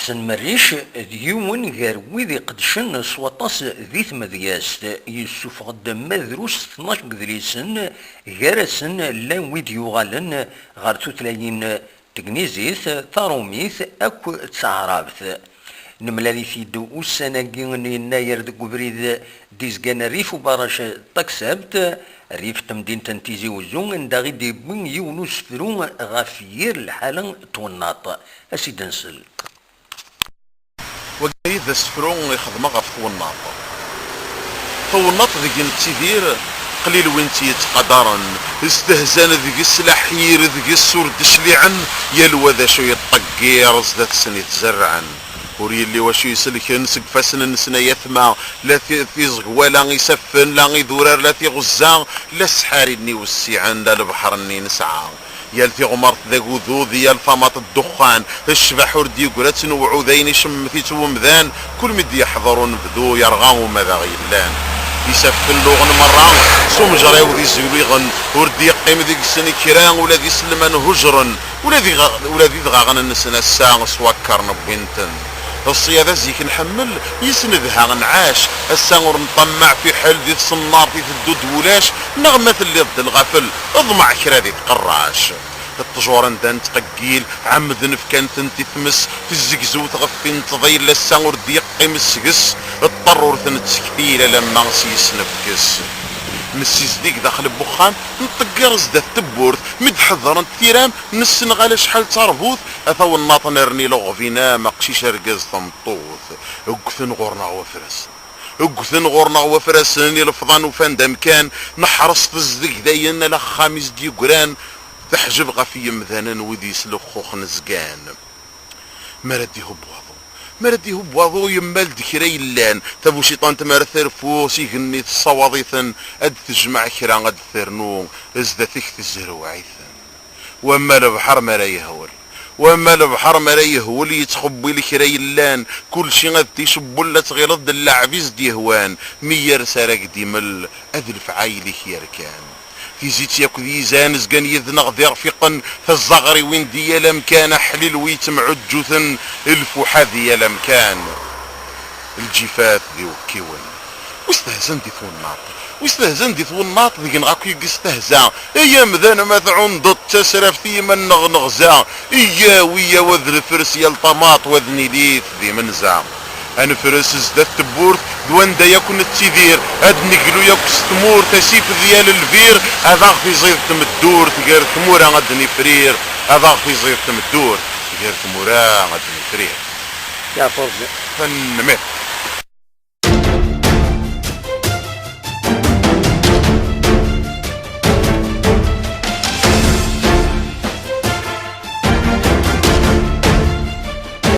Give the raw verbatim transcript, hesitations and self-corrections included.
Ḥsen Merric d yiwen gar wid iqeddcen s waṭas di tmedyazt. Yessufeɣ-d ma drus tnac n yedlisen, gar-asen llan wid yuɣalen ɣer tutlayin tegnizit, tarumit akk d taɛrabt. Nemlal-it-id ussan-agi n yennayer deg ubrid d-izgan rrif ubarac Taksabt, rrif n temdint n Tizi Uzzu, anda i d-yewwi yiwen usefru ɣef yir lḥala n twennaḍt. A s-id-nsel. Wagi d asefru i xedmeɣ ɣef twennaḍt. Tawennaḍt deg nettidir, qlil win tt-yettqadaren, stehzan deg-s laḥir, deg-s ur d-cliɛen, yal wa d acu yeṭṭeggir, zdat-sen i t-zerrɛen. Ur yelli wacu iselken seg ifassen-nsen ay atma, la ti-, tiẓegwa, la isaffen, la idurar, la tiɣezza, la ssḥari-nni wessiɛen, la lebḥer-nni nesɛa. Yal tiɣmert d agudud, yal tamaṭ ddexxan, ccbaḥ ur d-yeggra ttnewɛu d ayen icemmet-itt wemdan, kul mi d-yeḥḍer unebdu yerɣa uma d aɣ-yellan. Isaffen luɣen merra, s umejraw d izwiɣen, ur d-yeqqim deg-sen kra, ula d iselman hujren, ula d iɣ-, ula d idɣaɣen-nsen ass-a s wakker newwin-ten. Ṣṣyada zik nḥemmel, yis nedha nɛac, ass-a ur nṭammaɛ fiḥel di tṣennart iteddu-d wulac, neɣ ma telliḍ d lɣafel, ḍmeɛ kra di tqerrac. Ṭṭjur anda nettqeggil, ɛemmden fkan-tent i tmes, tezzegzew tɣeffin tḍil, ass-a ur d-yeqqim seg-s, ṭṭerr ur t-nettektil alamma s yisnefkes. Nessizdig daxel n wexxam, nṭegger zdat tewwurt, mi d-ḥeḍrent tiram, nessenɣal acḥal d tarbut, a tawennaṭ nerni leɣbin am aqcic argaz tameṭṭut. Ggten ɣur-neɣ wafrasen. Ggten ɣur-neɣ wafrasen, ilefḍan ufan-d amkan, neḥres tezdeg dayen, ala axxam i s-d-yeggran, teḥjeb ɣef yemdanen wid yeslexxuxen zgan. Mi ara d-ihub waḍu, mi ara d-ihub waḍu, yemmal-d kra yellan, tabuciṭant mi ara terfu s igenni tessawaḍ-iten, ad d-tejmeɛ kra, ad d-ternu, zdat-k tezrew-iten. Wamma lebḥer mi ara yehwel, wamma lebḥer mi ara yehwel, yettxewwil kra yellan, kulci ad t-icewwel, la tɣileḍ d llaɛb i s-d-yehwan, mi yers ara k-d-imel, ad lefɛayel-ik yerkan. Tizit yakk d yizan zgan yid-neɣ d irfiqen, tazaɣriwin di yal amkan, aḥlil wi yettemɛuǧǧuten, lfuḥa di yal amkan, lǧifat d iwekkiwen. Wi stehzan di twennaḍt, wi stehzan di twennaḍt, deg-neɣ akk i yestehza. Ay amdan, ma tɛundeḍ d tasraft i yiman-nneɣ neɣza, iyyaw, iyyaw ad nefres yal tamaṭ, wa d nilit d imenza. Ad nefres zdat tewwurt d wanda yakk nettidir, ad neglu yakk s tmurt, asif d yal lbir, ad aɣ-tiẓid tmeddurt gar tmura ad nifrir, ad aɣ-tiẓid tmeddurt gar tmura ad nifrir. Yeɛfu Rebbi. Tanemmirt.